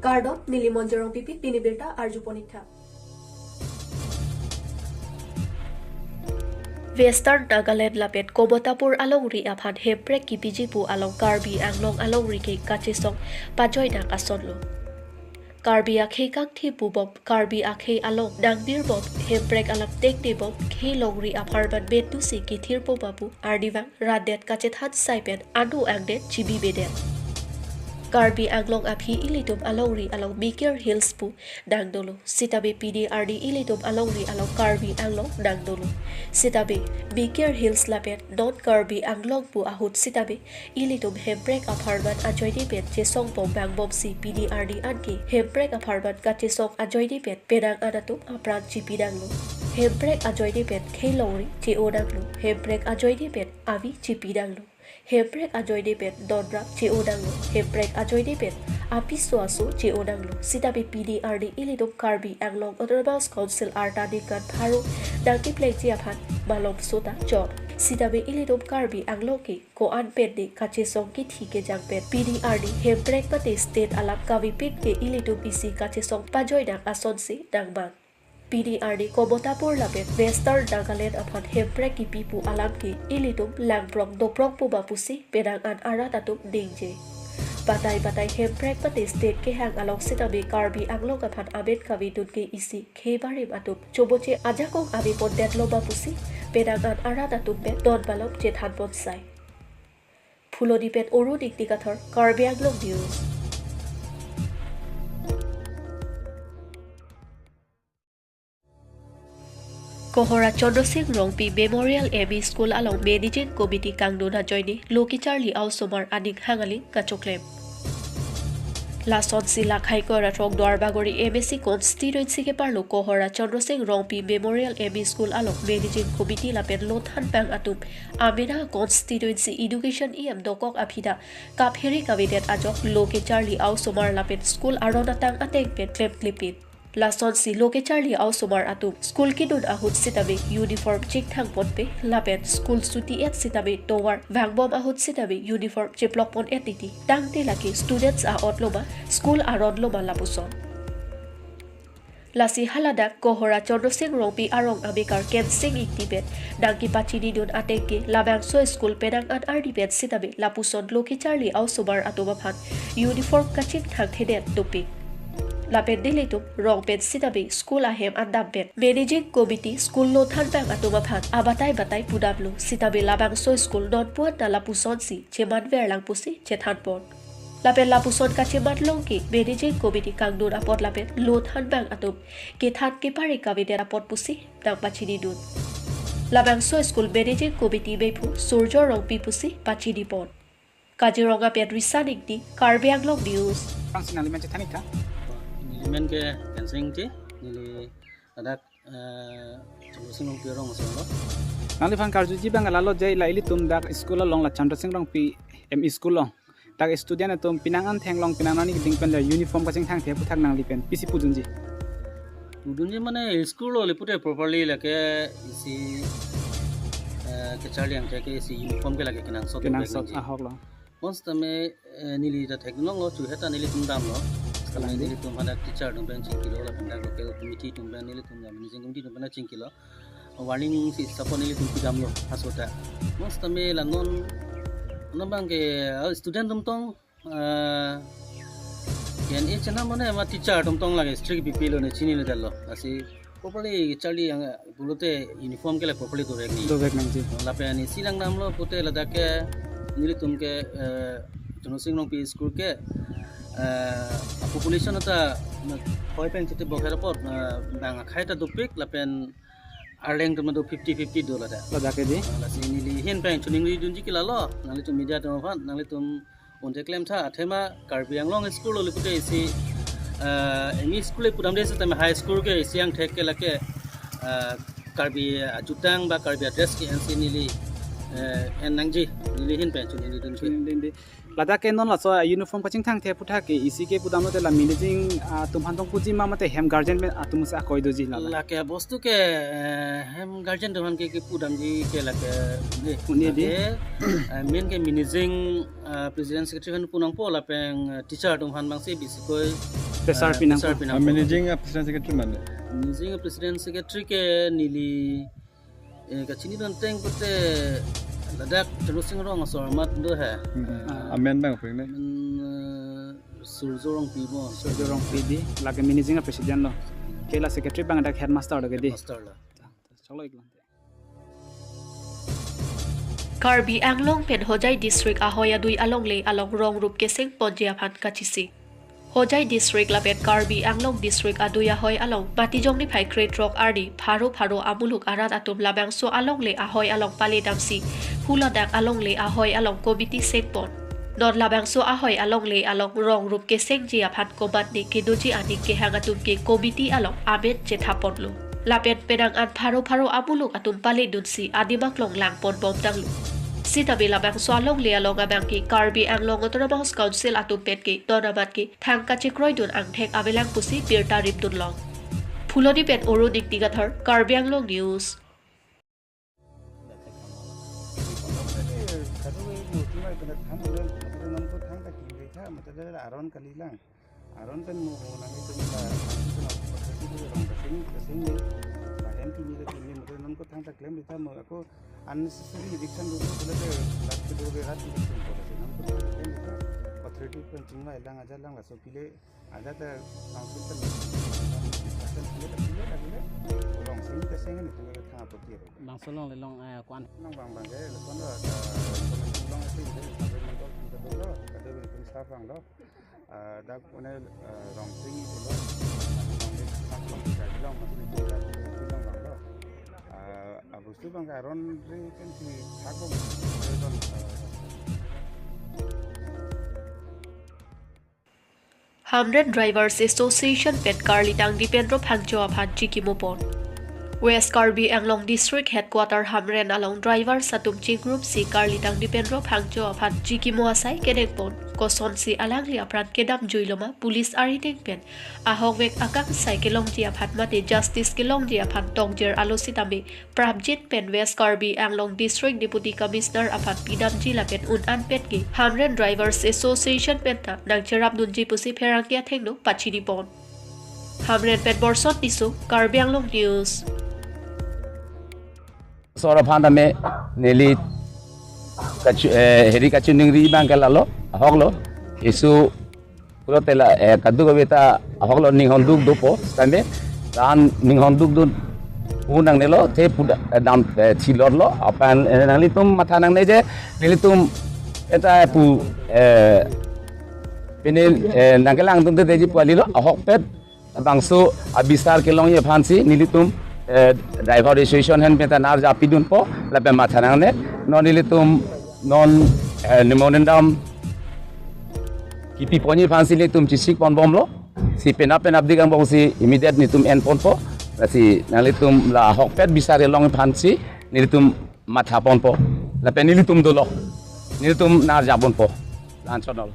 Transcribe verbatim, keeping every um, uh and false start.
Kardom, neli Monjorong Pipi, pini birta arjupon-ik tha. Western Nagaland lapen Komotapur alongri aphan hemprek kipiji pu along Karbi Anglong alongri ke kachesong pajoinak asonlo. Karbi akhei kangthim pubom, Karbi akhei along nangdirbom hemprek alam tengnebom khei longri apharman metu si kithir poma pu arnivang rat det kachethan sai pen anu angdet chibibedet. Karbi Anglong aphi ilitum alongri along Mikir Hills pu nangdolo. Sitame pini arni ilitum alongri along Karbi Anglong nangdolo. Sitame Mikir Hills lapen non Karbi Anglong pu ahut sitame ilitum hemprek apharman ajoine pen chesong pom vangbomsi pini arni anke hemprek apharman kachesong ajoine pen penang an atum apran chipidanglo. Hemprek ajoine pen khei longri che-o nanglo. Hemprek ajoine pen avi chipidanglo. Hemprek ajoine pen donrap che-o nanglo. Hemprek ajoine pen apiso aso che-o nanglo. Sitame pini arni ilitum Karbi Anglong Autonomous Council arta ningkan pharo nangkeplengji aphan malomso ta chot. Sitame ilitum Karbi Anglong ke ko-an pen ne kachesong kithi kejang pen pini arni hemprek mate state alam kavepin ke ilitum isi kachesong pajoinak asonsi nangmang. Pini arni Komotapur lapen Western Nagaland aphan hemprek kipi pu alam ke ilitum langprong doprong poma pusi penang an arat atum ningje. Batai batai hemprek mate state kehang along sitame Karbi Anglong aphan amen kavedun ke isi khei barim atum choboche ajakong ave pondetlo ma pusi penang an arat atum pen don malom chethan pon sai. Phuloni pen Arun Ingti Kathar, Karbi Anglong News. Kohora Chandra Singh Rongpi Memorial M E School along Managing Committee kangdun ajoine lo kecharli a-osomar aning hang aling kachoklem. Lasonsi lakhai kora throk Duarbagori M A C constituency keparlo Kohora Chandra Singh Rongpi Memorial M E School along Managing Committee lapen lo thanpang atum amena constituency education E M dokok aphi ta kapheri kavedet ajok lo kecharli a-osomar lapen school aron atang ateng pen klemklepin. Lasonsi lo kecharli a-osomar atum school kedun ahut sitame uniform chingthang ponpe lapen school suti et sitame tovar vangbom ahut sitame uniform cheplok pon et titi. Tangte lake students a-ot loma, school aron loma lapuson. Lasi haladak Kohora Chandra Singh Rongpi arong amekar Kensing Ingti pen nangkepachinidun ateng ke labangso school penang an arni pen sitame lapuson lo kecharli a-osomar atum aphan uniform kachingthangthedet dopik. Lapen nelitum rong pen sitame school ahem andam pen Managing Committee school lo thanpang atum aphan abatai batai pudamlo, sitame labangso school non puan ta lapusonsi chemanverlang pusi chethan pon. Lapen lapuson kacheman long ke Managing Committee kangdun apot lapen lo thanpang atum kethan kepare kavedet apot pusi nangpachinidun. Labangso school Managing Committee mephu Surjo Rongpi pusi pachini pon. Kaziranga pen Risan Ingti, Karbi Anglong News. Pangsi nanglimen chethan-ik tha? Nelimen ke Kensing Ingti, neli ladak, eh, Chandra Singh Rongpi arong asonlo. Nangliphan karjuji abang lalo je la ilitum dak school along la Chandra Singh Rongpi M E School along dak student atum penang an theklong penang arni keding pen la uniform kachingthangthe aphuthak nangli pen pisi pudunji? Pudunji mane school along le pute properly lake isi, eh, kecharli angthek ke isi uniform ke lake kenangsot, kenangsot dopik nangji. Ahok lo. Bonsitame, eh, neli ta theklonglo, chuhe ta nelitum damlo. Sitame kalang di. Nelitum hadak teacher atum pen chingkilo, lapen dak local committee atum pen nelitum dak managing committee atum pen chingkilo. Warning si support nelitum pidamlo, aso ta. Bonsitame la non, non abang ke, ah, student atum tong, ah, K N A chena mane ma teacher atum tong lake strict bipilo ne chinilo dalo. Lasi properly charli ang pulote uniform ke la properly dovek nangji. Dovek nangji. Lapen isi langdamlo pute ladak ke nelitum ke, eh, Chandra Singh Rongpi school ke, eh, population ta hoi pen chete bokher apot, eh, bang akhai ta dopik lapen arleng atum do fifty fifty do ladak. Ladak ke di. Lasi neli ahin pen choningridunji ke lalo, nanglitum media atum aphan, nanglitum un-e klem tha, athema Karbi Anglong school along le pute isi, eh, M E school le pudamde sitame high school ke isi angthek ke lake, eh, Karbi ajutang ba Karbi adress ke-ensi neli, Eh, en nangji, neli ahin pen choningri dunji. Choningri dunji. Ladak ke non laso, eh, uniform kachingthangthe aphuthak ke isi ke pudamlote la managing, ah, atum aphan tong puji ma mate hem guardian pen atum si akoi doji la. Lake bostu ke, eh, hem guardian atum aphan ke, kepudamji ke lake, de. Pune de. Lake, eh, main ke managing, ah, president secretary aphan punangpo lapen, eh, teacher atum aphan bangsi bisikoi, Pressure eh, pinangpo. Pressure pinangpo. Ah, managing, ah, president secretary mane? Managing, ah, president secretary ke neli, eh, kachini don teng pute ladak Terusing Rong asor amat do he. Hmm. Ah. Amen bang pring ne? Men, eh, Surjo Rongpi mo. Surjo Rongpi di, lake managing, ah, president lo. Ke la secretary bang dak headmaster lo ke di. Headmaster lo. Choklo iklang. Karbi Anglong pen Hojai district ahoi adui alongle along rong rup keseng ponji aphan kachisi. Hojai district lapen Karbi Anglong district adui ahoi along Matijong niphai krethrok arni pharo pharo amuluk arat atum labangso alongle ahoi along pale damsi huladak alongle ahoi along committee sengpon. Non labangso ahoi alongle along rong rup kesengji aphan komatne kedoji aning kehang atum ke committee along amen chethaponlo. Lapen penang an pharo pharo amuluk atum pale dunsi adim aklong langpon bomtanglo. Sitame labangso alongle along abang ke Karbi Anglong Autonomous Council atum pen ke non amat ke thang kachekroi dun angthek avelang pusi birta rimdun long. Phuloni pen Arun Ingti Kathar, Karbi Anglong News. Aron kalilang. Aron pen mo nang itu nila, itu nila, itu nila, Rong Kasing, Kasing ni, lahen kini ke kini, mungkin non ko thang ta klem di ta mo, ako unnecessary eviction dulu, boleh ke, rat ke dulu ke rat ke sing ko sing, non ko thang ta klem di ta, authority pen chingvai lang aja lang laso pile, aja ta council pen instruction pile ta pile lagi le, Rong Sing Kasing ni tu ke thang apot ye. Bangso alongle along, eh, kwan. Nang bang bang ke, lekon lo, eh, information long itu, itu, sampai mentok, kita dulu, kita dulu, itu staff bang lo. Ah, dak one, ah, Rong Sing pulo, Rong Sing Rong Sing Rong Sing Rong Sing Rong Sing. Ah, abus tu bang Aron ri kan si thak bom, ah, Hamren Drivers Association pen Karlitang Dipendro Phangcho aphan chikimo pon. West Karbi Anglong District Headquarter Hamren along drivers atum chingrumsi Karlitang Dipendro Phangcho aphan chikimo asai kenengpon. Kosonsi alangli apran kedam juiloma police arideng pen ahokvek akangsai kelongji aphan mate justice kelongji aphan tokjer alo sitame prapjin pen West Karbi Anglong District Deputy Commissioner aphan pidamji lapen un an pen ke Hamren Drivers Association pen ta nangcherapdunji pusi pherangke athengno pachini pon. Hamren pen Borson Tisso, Karbi Anglong News. Sor aphan tame neli kachu-, eh, heri kachiningri abang ke lalo, ahok lo, isu pulote la, eh, kadokave ta ahok lo ninghon duk dopo, tame, dan ninghon duk dun, pu nangnelo, te pu da-, eh, dam, eh, thilot lo, aphan, eh, nanglitum matha nangne je, nelitum, eta pu, eh, pine, eh, nangkelangdunde ji pu kali lo, ahokpet, bangso abisar kelongji aphansi nelitum, eh, Driver Association ahin pen ta nerjap pidunpo, lapen matha nangne, non nelitum non, eh, memorandum kipi ponji aphansi nelitum chesik pon bomlo, si penap penapdik angbongsi immediate nelitum en ponpo, lasi nanglitum la ahokpet bisar kelongji aphansi nelitum matha ponpo, lapen nelitum dolo, nelitum nerjap ponpo, la-an chot lo.